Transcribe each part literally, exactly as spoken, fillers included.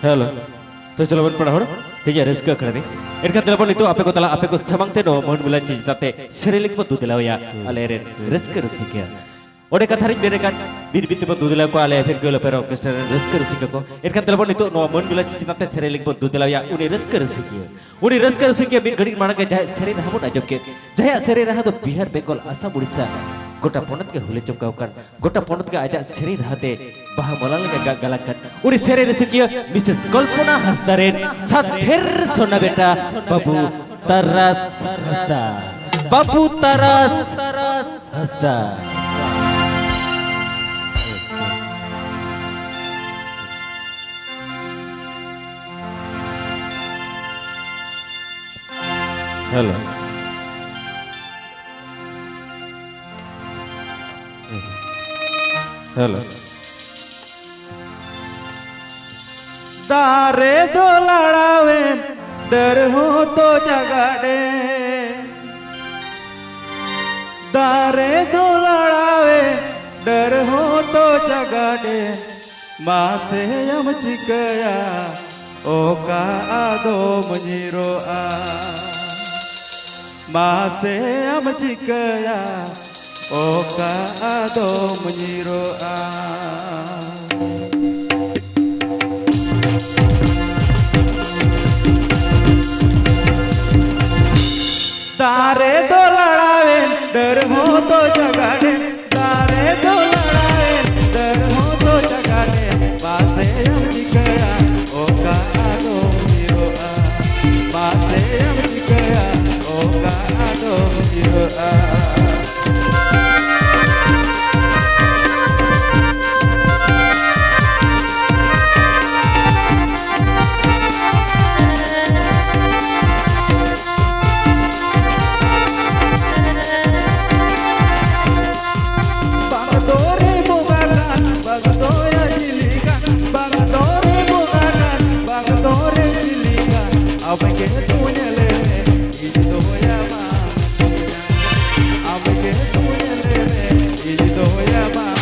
Hello. ᱛᱚ ᱪᱚᱞᱚ ᱵᱚᱱ ᱯᱮᱲᱟ ᱦᱚᱲ, ᱴᱷᱤᱠ ᱜᱮᱭᱟ, ᱨᱟᱹᱥᱠᱟᱹ ᱟᱠᱷᱲᱟ ᱨᱮ᱾ ᱮᱱᱠᱷᱟᱱ ᱫᱮᱞᱟ ᱵᱚᱱ ᱱᱤᱛᱚᱜ ᱟᱯᱮ ᱠᱚ ᱛᱟᱞᱟ, ᱟᱯᱮ ᱠᱚ ᱥᱟᱢᱟᱝ ᱛᱮ ᱱᱚᱣᱟ ᱢᱟᱹᱱ ᱢᱤᱞᱟᱱ ᱪᱤᱱᱛᱟᱹ ᱛᱮ ᱥᱮᱨᱮᱧ ᱞᱟᱹᱜᱤᱫ ᱵᱚᱱ ᱫᱩ ᱫᱮᱞᱟᱣᱮᱭᱟ ᱟᱞᱮ ᱨᱮᱱ ᱨᱟᱹᱥᱠᱟᱹ ᱨᱩᱥᱤᱠᱟ᱾ ᱚᱸᱰᱮ ᱠᱟᱛᱷᱟ ᱨᱤᱧ ᱢᱮᱱᱮᱫ ᱠᱟᱱ, ᱵᱤᱱ ᱵᱤᱱ ᱛᱮᱵᱚᱱ ᱫᱩ ᱫᱮᱞᱟᱣ ᱠᱚᱣᱟ ᱟᱞᱮ ᱮᱯᱷᱮᱢ ᱜᱮᱞ ᱚᱯᱮᱨᱟ ᱚᱨᱠᱮᱥᱴᱨᱟ ᱨᱮᱱ ᱨᱟᱹᱥᱠᱟᱹ ᱨᱩᱥᱤᱠᱟ ᱠᱚ᱾ ᱮᱱᱠᱷᱟᱱ ᱫᱮᱞᱟ ᱵᱚᱱ ᱱᱤᱛᱚᱜ ᱱᱚᱣᱟ ᱢᱟᱹᱱ ᱢᱤᱞᱟᱱ ᱪᱤᱱᱛᱟᱹ ᱛᱮ ᱥᱮᱨᱮᱧ ᱞᱟᱹᱜᱤᱫ ᱵᱚᱱ ᱫᱩ ᱫᱮᱞᱟᱣᱮᱭᱟ ᱩᱱᱤ ᱨᱟᱹᱥᱠᱟᱹ ᱨᱩᱥᱤᱠᱤᱭᱟᱹ᱾ ᱩᱱᱤ ᱨᱟᱹᱥᱠᱟᱹ ᱨᱩᱥᱤᱠᱤᱭᱟᱹ ᱢᱤᱫ ᱜᱷᱟᱹᱲᱤᱡ ᱢᱟᱲᱟᱝ ᱜᱮ ᱡᱟᱦᱟᱸᱭ ᱥᱮᱨᱮᱧ ᱨᱟᱦᱟ ᱵᱚᱱ ᱟᱸᱡᱚᱢ ᱠᱮᱫ, ᱡᱟᱦᱟᱸᱭᱟᱜ ᱥᱮᱨᱮᱧ ᱨᱟᱦᱟ ᱫᱚ ᱵᱤᱦᱟᱨ, ᱵᱮᱝᱜᱚᱞ, ᱟᱥᱟᱢ, ᱩᱲᱤᱥᱥᱟ, ᱜᱚᱴᱟ ᱯᱚᱱᱚᱛ ᱜᱮ ᱦᱩᱞᱟᱹ ᱪᱚᱢᱠᱟᱣ ᱠᱟᱱ, ᱜᱚᱴᱟ ᱯᱚᱱᱚᱛ ᱜᱮ ᱟᱡᱟᱜ ᱥᱮᱨᱮᱧ ᱨᱟᱦᱟᱛᱮ ᱵᱟᱦᱟ ᱢᱟᱞᱟ ᱞᱮᱠᱟ ᱜᱟᱜ ᱜᱟᱞᱟᱝ ᱠᱟᱱ, ᱩᱱᱤ ᱥᱮᱨᱮᱧ ᱨᱩᱥᱤᱠᱤᱭᱟᱹ ᱢᱤᱥᱮᱥ ᱠᱚᱞᱯᱚᱱᱟ ᱦᱟᱸᱥᱫᱟ ᱨᱮᱱ ᱥᱟᱛᱷᱮᱨ ᱥᱚᱱᱟ ᱵᱮᱴᱟ ᱵᱟᱹᱵᱩ ᱛᱟᱨᱟᱥ ᱦᱟᱸᱥᱫᱟ᱾ ᱵᱟᱹᱵᱩ ᱛᱟᱨᱟᱥ ᱦᱟᱸᱥᱫᱟ᱾ ᱦᱮᱞᱳ᱾ ᱦᱮᱞᱳ᱾ ᱫᱟᱨᱮ ᱫᱚ ᱞᱟᱲᱟᱣᱮᱱ, ᱰᱟᱹᱨ ᱦᱚᱸ ᱛᱚ ᱡᱟᱜᱟᱰᱮ᱾ ᱫᱟᱨᱮ ᱫᱚ ᱞᱟᱲᱟᱣᱮᱱ, ᱰᱟᱹᱨ ᱦᱚᱸ ᱛᱚ ᱡᱟᱜᱟᱰᱮ᱾ ᱢᱟᱥᱮ ᱟᱢ ᱪᱤᱠᱟᱹᱭᱟ, ᱚᱠᱟ ᱟᱫᱚᱢ ᱧᱤᱨᱚᱜᱼᱟ? ᱢᱟᱥᱮ ᱟᱢ ᱪᱤᱠᱟᱹᱭᱟ, ᱚᱠᱟ ᱟᱫᱚᱢ ᱧᱤᱨᱚᱜᱼᱟ? ᱪᱮᱫ ᱮᱢ ᱪᱤᱠᱟᱹᱭᱟ, ᱚᱠᱟ ᱟᱫᱚᱢ ᱡᱤᱨᱟᱹᱜᱼᱟ᱾ ᱵᱟᱝ ᱫᱚᱨᱮ ᱵᱚᱸᱜᱟ ᱠᱟᱱ, ᱵᱟᱝ ᱫᱚᱭᱟ ᱡᱤᱞᱤ ᱠᱟᱱ, ᱵᱟᱝ ᱫᱚᱨᱮ ᱵᱚᱸᱜᱟ ᱠᱟᱱ, ᱵᱟᱝ ᱫᱚᱨᱮ ᱡᱤᱞᱤ ᱠᱟᱱ, ᱟᱢ ᱜᱮ ᱛᱚ ᱧᱮᱞ ᱢᱮ, ᱤᱧ ᱫᱚᱭᱟ ᱵᱟᱝ ᱟᱢ ᱜᱮ ᱛᱚ ᱧᱮᱞ ᱢᱮ, ᱤᱧ ᱫᱚᱭᱟ ᱵᱟᱝ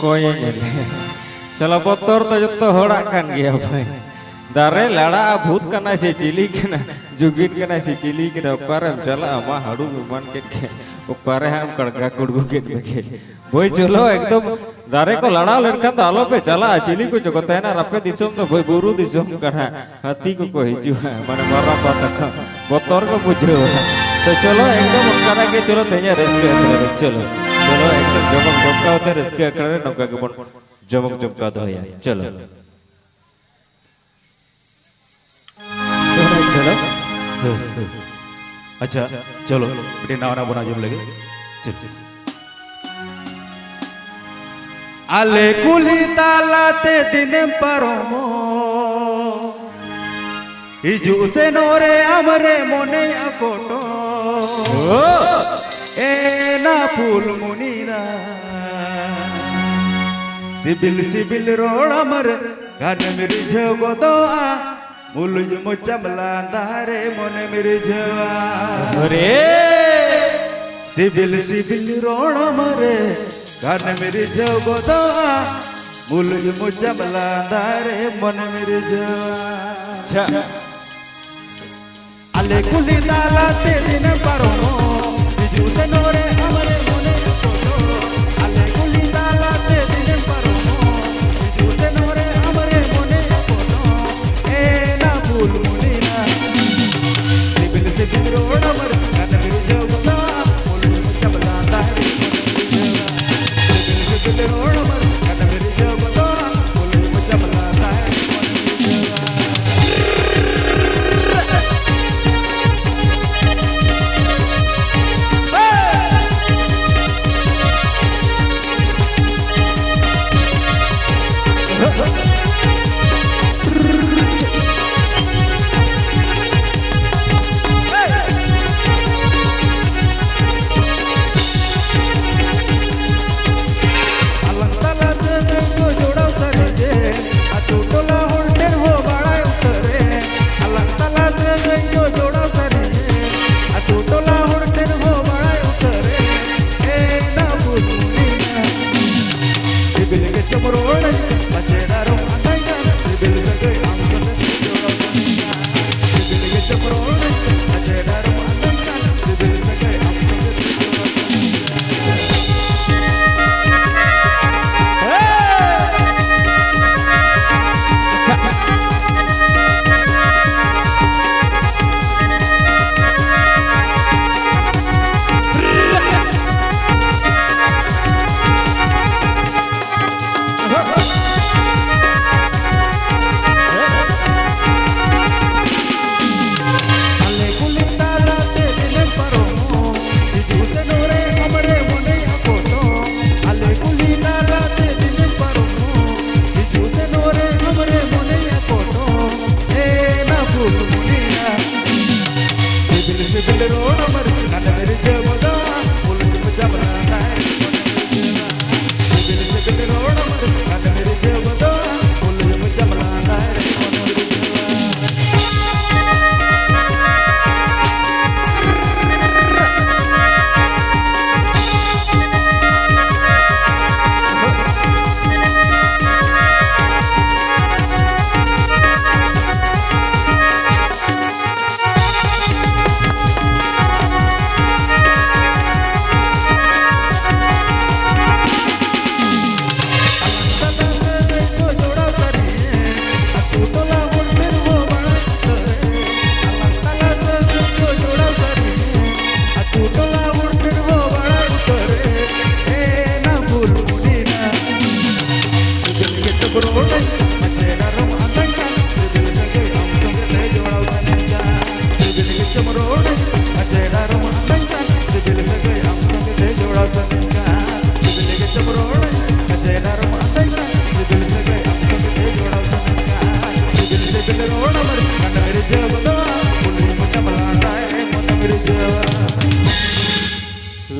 ᱠᱚᱭᱮ ᱧᱮᱞᱮ᱾ ᱪᱟᱞᱟ ᱵᱚᱛᱚᱨ ᱫᱚ ᱡᱚᱛᱚ ᱦᱚᱲᱟᱜ ᱠᱟᱱ ᱜᱮᱭᱟ ᱵᱷᱟᱭ᱾ ᱫᱟᱨᱮ ᱞᱟᱲᱟᱜᱼᱟ, ᱵᱷᱩᱛ ᱠᱟᱱᱟᱭ ᱥᱮ ᱪᱤᱞᱤ ᱠᱟᱱᱟ, ᱡᱩᱜᱤᱱ ᱠᱟᱱᱟᱭ ᱥᱮ ᱪᱤᱞᱤ ᱠᱟᱱᱟ, ᱚᱠᱟᱨᱮᱢ ᱪᱟᱞᱟᱜᱼᱟ? ᱢᱟ ᱦᱟᱹᱲᱩᱵ ᱮᱢᱟᱱ ᱠᱮᱫ ᱜᱮ, ᱚᱠᱟᱨᱮ ᱦᱟᱸᱜ ᱮᱢ ᱠᱟᱲᱜᱟ ᱠᱩᱲᱜᱩ ᱠᱮᱫ ᱢᱮᱜᱮ᱾ ᱵᱷᱟᱭ ᱪᱚᱞᱚ, ᱮᱠᱫᱚᱢ ᱫᱟᱨᱮ ᱠᱚ ᱞᱟᱲᱟᱣ ᱞᱮᱱᱠᱷᱟᱱ ᱫᱚ ᱟᱞᱚᱯᱮ ᱪᱟᱞᱟᱜᱼᱟ᱾ ᱪᱤᱞᱤ ᱠᱚᱪᱚ ᱠᱚ ᱛᱟᱦᱮᱱᱟ, ᱟᱨ ᱟᱯᱮ ᱫᱤᱥᱚᱢ ᱫᱚ ᱵᱷᱟᱭ ᱵᱩᱨᱩ ᱫᱤᱥᱚᱢ ᱠᱟᱱᱟ᱾ ᱦᱟᱹᱛᱤ ᱠᱚᱠᱚ ᱦᱤᱡᱩᱜᱼᱟ, ᱢᱟᱱᱮ ᱢᱟᱨᱟᱝᱵᱟ ᱛᱟᱠᱚ ᱵᱚᱛᱚᱨ ᱠᱚ ᱵᱩᱡᱷᱟᱹᱣᱟ᱾ ᱛᱚ ᱪᱚᱞᱚ ᱮᱠᱫᱚᱢ ᱚᱱᱠᱟ ᱜᱮ, ᱪᱚᱞᱚ ᱛᱮᱦᱮᱧᱟᱜ ᱨᱟᱹᱥᱠᱟᱹ ᱟᱠᱷᱲᱟ ᱨᱮ ᱪᱚᱞᱚ, ᱪᱚᱞᱚ ᱮᱠᱫᱚᱢ ᱡᱚᱢᱚᱠ ᱡᱚᱢᱠᱟᱣ ᱛᱮ ᱨᱟᱹᱥᱠᱟᱹ ᱟᱠᱷᱲᱟ ᱨᱮ ᱱᱚᱝᱠᱟ ᱜᱮᱵᱚᱱ ᱡᱚᱢᱚᱠ ᱡᱚᱢᱠᱟᱣ ᱫᱚᱦᱚᱭᱟ᱾ ᱪᱚᱞᱚ᱾ ᱪᱚᱞᱚ, ᱪᱚᱞᱚ᱾ ᱟᱪᱪᱷᱟ, ᱪᱚᱞᱚ ᱢᱤᱫᱴᱮᱱ ᱱᱟᱣᱟ ᱱᱟᱜ ᱵᱚᱱ ᱟᱸᱡᱚᱢ ᱞᱮᱜᱮ᱾ ᱪᱚᱞᱚ᱾ ᱟᱞᱮ ᱠᱩᱞᱦᱤ ᱛᱟᱞᱟᱛᱮ ᱫᱤᱱᱮᱢ ᱯᱟᱨᱚᱢᱚᱜ, ᱦᱤᱡᱩᱜ ᱥᱮᱱᱚᱜ ᱨᱮ ᱟᱢᱨᱮ ᱢᱚᱱᱮ ᱟᱠᱚᱴᱚᱜ᱾ ᱮᱱᱟ ᱯᱷᱩᱞᱢᱩᱱᱤ ᱨᱟ, ᱥᱤᱵᱤᱞ ᱥᱤᱵᱤᱞ ᱨᱚᱲ ᱟᱢᱨᱮ ᱜᱟᱱᱮᱢ ᱨᱤᱡᱷᱟᱹᱣ ᱜᱚᱫᱚᱜᱼᱟ᱾ ᱢᱩᱞᱩᱡ ᱢᱚᱪᱟᱢ ᱞᱟᱸᱫᱟ ᱨᱮ ᱢᱚᱱᱮᱢ ᱨᱤᱡᱷᱟᱹᱣᱟ᱾ ᱨᱮ᱾ ᱥᱤᱵᱤᱞ ᱥᱤᱵᱤᱞ ᱨᱚᱲ ᱟᱢᱨᱮ ᱜᱟᱱᱮᱢ ᱨᱤᱡᱷᱟᱹᱣ ᱜᱚᱫᱚᱜᱼᱟ᱾ ᱢᱩᱞᱩᱡ ᱢᱚᱪᱟᱢ ᱞᱟᱸᱫᱟ ᱨᱮ ᱢᱚᱱᱮᱢ ᱨᱤᱡᱷᱟᱹᱣᱟ᱾ ᱟᱪᱪᱷᱟ᱾ ᱟᱞᱮ ᱠᱩᱞᱦᱤ ᱛᱟᱞᱟᱛᱮ ᱫᱤᱱᱮᱢ ᱯᱟᱨᱚᱢᱚᱜ, ᱦᱤᱡᱩᱜ ᱥᱮᱱᱚᱜ ᱨᱮ ᱟᱢᱨᱮ ᱢᱚᱱᱮ ᱟᱠᱚᱴᱚᱜ᱾ ᱟᱞᱮ ᱠᱩᱞᱦᱤ ᱛᱟᱞᱟᱛᱮ ᱫᱤᱱᱮᱢ ᱯᱟᱨᱚᱢᱚᱜ, ᱦᱤᱡᱩᱜ ᱥᱮᱱᱚᱜ ᱨᱮ ᱟᱢᱨᱮ ᱢᱚᱱᱮ ᱟᱠᱚᱴᱚᱜ᱾ ᱮᱱᱟ ᱯᱷᱩᱞᱢᱩᱱᱤ ᱨᱟ, ᱥᱤᱵᱤᱞ ᱥᱤᱵᱤᱞ ᱨᱚᱲ ᱟᱢᱨᱮ ᱜᱟᱱᱮᱢ ᱨᱤᱡᱷᱟᱹᱣ ᱜᱚᱫᱚᱜᱼᱟ᱾ ᱢᱩᱞᱩᱡ ᱢᱚᱪᱟᱢ ᱞᱟᱸᱫᱟ ᱨᱮ ᱢᱚᱱᱮᱢ ᱨᱤᱡᱷᱟᱹᱣᱟ᱾ ᱥᱤᱵᱤᱞ ᱥᱤᱵᱤᱞ ᱨᱚᱲ ᱟᱢᱨᱮ ᱜᱟᱱᱮᱢ ᱨᱤᱡᱷᱟᱹᱣ ᱜᱚᱫᱚᱜᱼᱟ᱾ ᱢᱩᱞᱩᱡ ᱢᱚᱪᱟᱢ ᱞᱟᱸᱫᱟ ᱨᱮ ᱢᱚᱱᱮᱢ ᱨᱤᱡᱷᱟᱹᱣᱟ᱾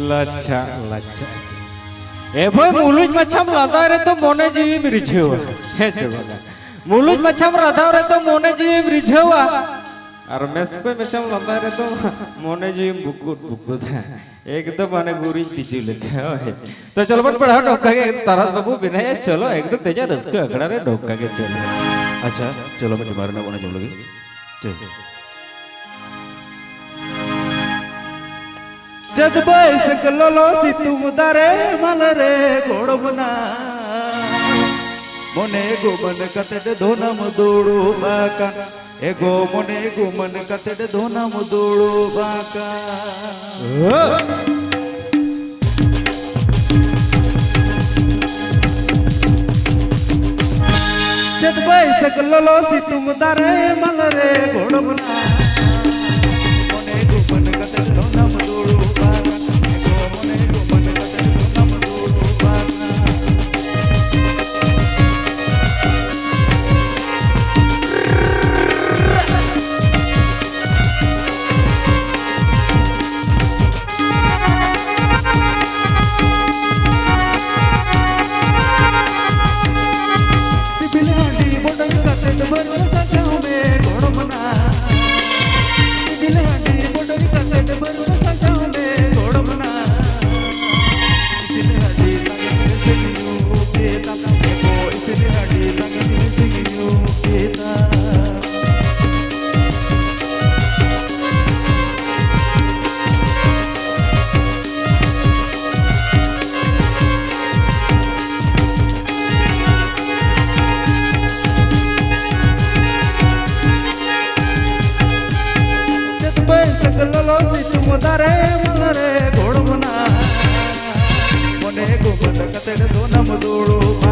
ᱞᱟᱪᱪᱷᱟ, ᱞᱟᱪᱪᱷᱟ᱾ ᱮ ᱵᱷᱟᱹᱭ, ᱢᱩᱞᱩᱡ ᱢᱟᱪᱷᱟᱢ ᱞᱟᱸᱫᱟ ᱨᱮᱫᱚ ᱢᱚᱱᱮ ᱡᱤᱣᱤᱢ ᱨᱤᱡᱷᱟᱹᱣᱟ, ᱦᱮᱸ ᱥᱮ ᱵᱟᱝᱟ? ᱢᱩᱞᱩᱡ ᱢᱟᱪᱷᱟᱢ ᱞᱟᱸᱫᱟ ᱨᱮᱫᱚ ᱢᱚᱱᱮ ᱡᱤᱣᱤᱢ ᱨᱤᱡᱷᱟᱹᱣᱟ᱾ ᱟᱨ ᱢᱮᱥ ᱠᱚ ᱢᱮᱥᱟᱢ ᱞᱟᱸᱫᱟ ᱨᱮᱫᱚ ᱢᱚᱱᱮ ᱡᱤᱣᱤᱢ ᱵᱩᱠᱩᱫ ᱵᱩᱠᱩᱫᱟ᱾ ᱮᱠᱫᱚᱢ ᱢᱟᱱᱮ ᱜᱩᱨᱤᱡ ᱛᱤᱡᱩ ᱞᱮᱠᱟ, ᱦᱳᱭ᱾ ᱛᱚ ᱪᱚᱞᱚ ᱵᱚᱱ ᱯᱟᱲᱦᱟᱣ ᱱᱚᱝᱠᱟ ᱜᱮ, ᱛᱟᱨᱟᱥ ᱵᱟᱹᱵᱩ ᱵᱮᱱᱟᱭᱟ, ᱪᱚᱞᱚ ᱮᱠᱫᱚᱢ ᱛᱮᱦᱮᱧᱟᱜ ᱨᱟᱹᱥᱠᱟᱹ ᱟᱠᱷᱲᱟ ᱨᱮ ᱱᱚᱝᱠᱟ ᱜᱮ ᱪᱚᱞᱚ᱾ ᱟᱪᱪᱷᱟ, ᱪᱚᱞᱚ ᱢᱤᱫᱴᱤᱡ ᱢᱟᱨᱮᱱᱟᱜ ᱵᱚᱱ ᱟᱸᱡᱚᱢ ᱞᱮᱜᱮ᱾ ᱪᱚᱞᱚ᱾ ᱪᱟᱹᱛ ᱵᱟᱹᱭᱥᱟᱹᱠᱷ ᱞᱚᱞᱚ ᱥᱤᱛᱩᱝ ᱫᱟᱨᱮ ᱢᱟᱞᱟ ᱨᱮ ᱜᱚᱲᱚᱢ ᱱᱟ᱾ ᱢᱚᱱᱮ ᱜᱩᱢᱟᱹᱱ ᱠᱟᱛᱮ ᱫᱷᱚᱱᱟᱢ ᱫᱩᱲᱩᱵ ᱟᱠᱟᱱ᱾ ᱮᱜᱳ ᱢᱚᱱᱮ ᱜᱩᱢᱟᱹᱱ ᱠᱟᱛᱮ ᱫᱷᱚᱱᱟᱢ ᱫᱩᱲᱩᱵ ᱟᱠᱟᱱ᱾ ᱪᱟᱹᱛ ᱵᱟᱹᱭᱥᱟᱹᱠᱷ ᱞᱚᱞᱚ ᱥᱤᱛᱩᱝ ᱫᱟᱨᱮ ᱢᱟᱞᱟ ᱨᱮ ᱜᱚᱲᱚᱢ ᱱᱟ᱾ ᱢᱚᱱᱮ ᱜᱩᱢᱟᱹᱱ ᱠᱟᱛᱮ ᱫᱷᱚᱱᱟᱢ ᱫᱩᱲᱩᱵ ᱟᱠᱟᱱ᱾ ᱮᱜᱳ ᱢᱚᱱᱮ ᱜᱩᱢᱟᱹᱱ ᱠᱟᱛᱮ ᱫᱷᱚᱱᱟᱢ ᱫᱩᱲᱩᱵ ᱟᱠᱟᱱ᱾ ᱥᱤᱵᱤᱞ ᱦᱟᱺᱰᱤ ᱵᱚᱰᱚᱨ ᱠᱟᱛᱮ ᱵᱟᱹᱨᱩ ᱥᱟᱡᱟᱣ ᱢᱮ ᱜᱚᱲᱚᱢ ᱱᱟ᱾ ᱥᱤᱵᱤᱞ ᱦᱟᱺᱰᱤ ᱵᱚᱰᱚᱨ ᱠᱟᱛᱮ ᱵᱟᱹᱨᱩ ᱥᱟᱡᱟᱣ ᱢᱮ ᱜᱚᱲᱚᱢ ᱱᱟ᱾ ᱥᱤᱵᱤᱞ ᱦᱟᱺᱰᱤ ᱛᱟᱝ ᱥᱤᱵᱤᱞ ᱧᱩ ᱠᱮᱫᱟ᱾ ᱮ ᱜᱳ ᱥᱤᱵᱤᱞ ᱦᱟᱺᱰᱤ ᱛᱟᱝ ᱥᱤᱵᱤᱞ ᱧᱩ ᱠᱮᱫᱟ᱾ ᱪᱟᱹᱛ ᱵᱟᱹᱭᱥᱟᱹᱠᱷ ᱞᱚᱞᱚ ᱥᱤᱛᱩᱝ ᱫᱟᱨᱮ ᱢᱟᱞᱟ ᱨᱮ ᱜᱚᱲᱚᱢ ᱱᱟ᱾ ᱢᱚᱱᱮ ᱜᱩᱢᱟᱹᱱ ᱠᱟᱛᱮ ᱫᱷᱚᱱᱟᱢ ᱫᱩᱲᱩᱵ